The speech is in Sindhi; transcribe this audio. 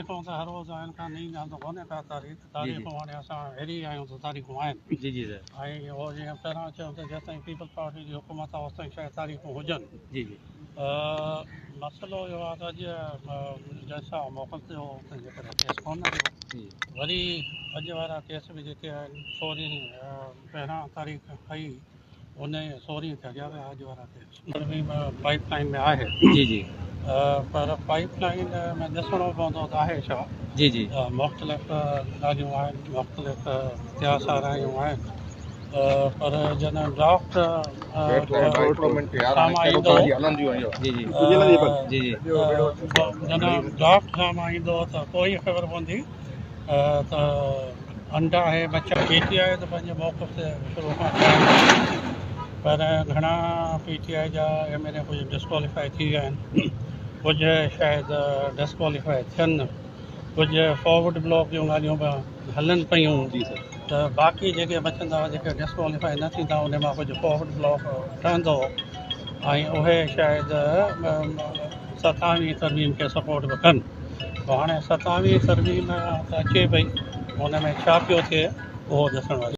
تاريخون ته هر روز آهن، ڪا نئين ڳالهه ته ڪونهي ڪا تاريخ، تاريخون هاڻي اسان هري آهيون ته تاريخون آهن. جي جي سر. ۽ اهو جيئن پهريان چيو ته جيستائين پيپلز پارٽي جي حڪومت آهي اوستائين شايد تاريخون هجن. جي جي. مسئلو اهو آهي ته اڄ جج صاحب موڪل تي هو تنهن جي ڪري ڪيس ڪونه هليو. وري اڄ وارا ڪيس به جيڪي آهن سورهين پهريان تاريخ ڪئي ان 16 تي اڳيان ويا اڄ وارا ڪيس. ترميم پائيپ لائين ۾ آهي. جي جي. پر پائيپ لائين ۾ ڏسڻو پوندو ته آهي ڇا. جي جي. مختلف ڳالهيون آهن، مختلف قياس آرايون آهن، پر جڏهن ڊرافٽ سامهون ايندو، جي جي جي جي، جڏهن ڊرافٽ سامهون ايندو ته پوء ئي خبر پوندي ته انڊا آهي ٻچا. پي ٽي آء ته پنهنجي موقف تي شروع کان قائم آهي، پر گهڻا پي ٽي آء جا ايم اين اي ڪجهه ڊسڪواليفائي ٿي ويا آهن، ڪجهه شايد ڊسڪواليفائي ٿين، ڪجهه فارورڊ بلاڪ جون ڳالهيون به هلن پيون ته باقي جيڪي بچندا، جيڪي ڊسڪواليفائي نه ٿيندا، ان مان ڪجهه فارورڊ بلاڪ ٺهندو ۽ اهي شايد 27هين ترميم کي سپورٽ به ڪن. هاڻي 27هين ترميم ته اچي پئي، ان ۾ ڇا پيو ٿئي اهو ڏسڻ واري.